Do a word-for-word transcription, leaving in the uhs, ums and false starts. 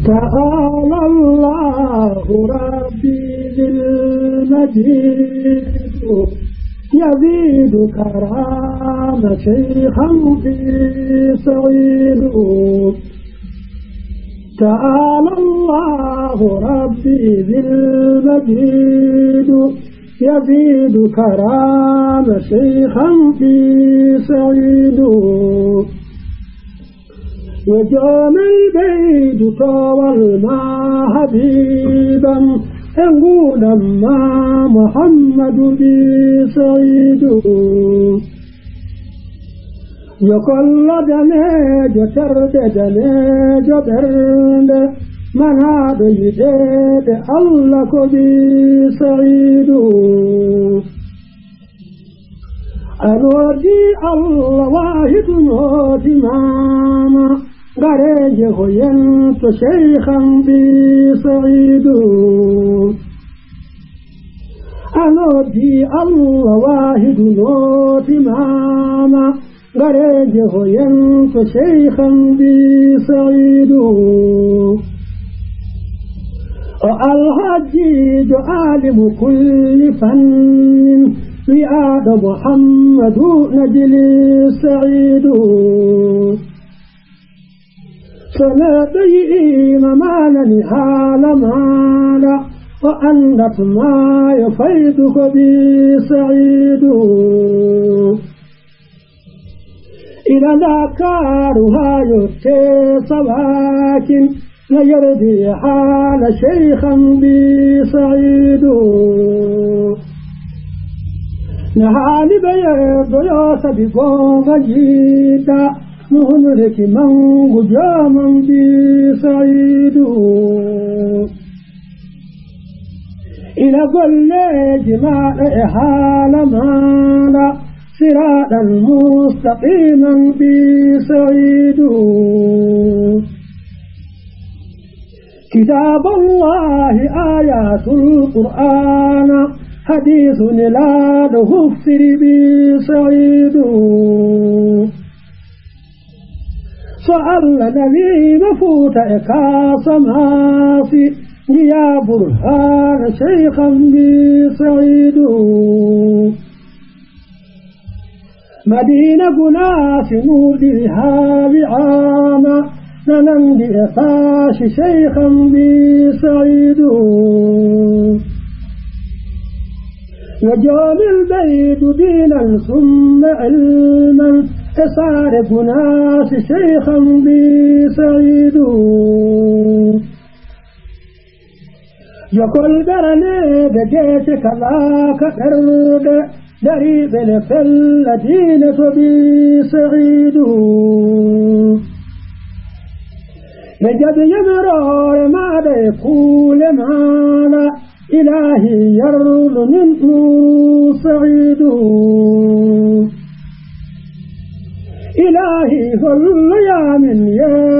تعالى الله ربي ذي المجيد، يزيد كرامة شيخا في سعيد. تعالى الله ربي ذي المجيد، يزيد كرامة شيخا في سعيد. Yo joomel ɓeydu toowal ma habiibam, e nguurndam ma Muhammadu bi Saydu. Yo kollo daneejo, terɗe daneejo, ɓernde manaaɗo yiɗeede Allah ko bi Saydu. A noddii Allah waahidu noddii maama, ngaree njehoyen to Sheykhan bi Sa'iidu. A noddii Allah waahidu noddii maama, ngaree njehoyen to Sheykhan bi Sa'iidu. O alhajjiijo aalimu kulli fannin, wi'aaɗo Muhammadu Najli Sa'iidu. So neɗɗo yi'ii ma, ma nanii haala maaɗa, o anndat ma yo faydu ko bi Sa'iidu. Ila Ndakaaru haa yottee Sawaakin, na yerdi e haala Sheykhan bi Sa'iidu. Na haani ɓe yerdoyoo sabi goonga njiida, no honore ki manngu joomam bi Sa'iidu. Ila golleeji maaɗa e haala maaɗa, siraaɗal mustaqiiman bi Sa'iidu. Kitaaballahi, aayaatul Qur'aana, hadiisu Nelaaɗo huftiri bi Sa'iidu. So Allah nawii ma Fuuta e Kaasamaasi, njiyaa burhaana Sheykhan bi Sa'iidu. Madiina Gunaasi nuurɗi haa wi'aama, na nanndi e faasi Sheykhan bi Sa'iidu. Yo joomel ɓeydu diinan summa ilman, e saare Gunaasi Sheykhan bi Sa'iidu. Yo kolɓe raneeɓe geece kala ka ɓerɗe, dariiɓe ne fella diine to bi Sa'iidu. Ɓe jaɓi yamiroore maaɗa e kuule maaɗa, Ilaahi yarlu nin ɗum Sa'iidu. Ilaahi holloyaa min yee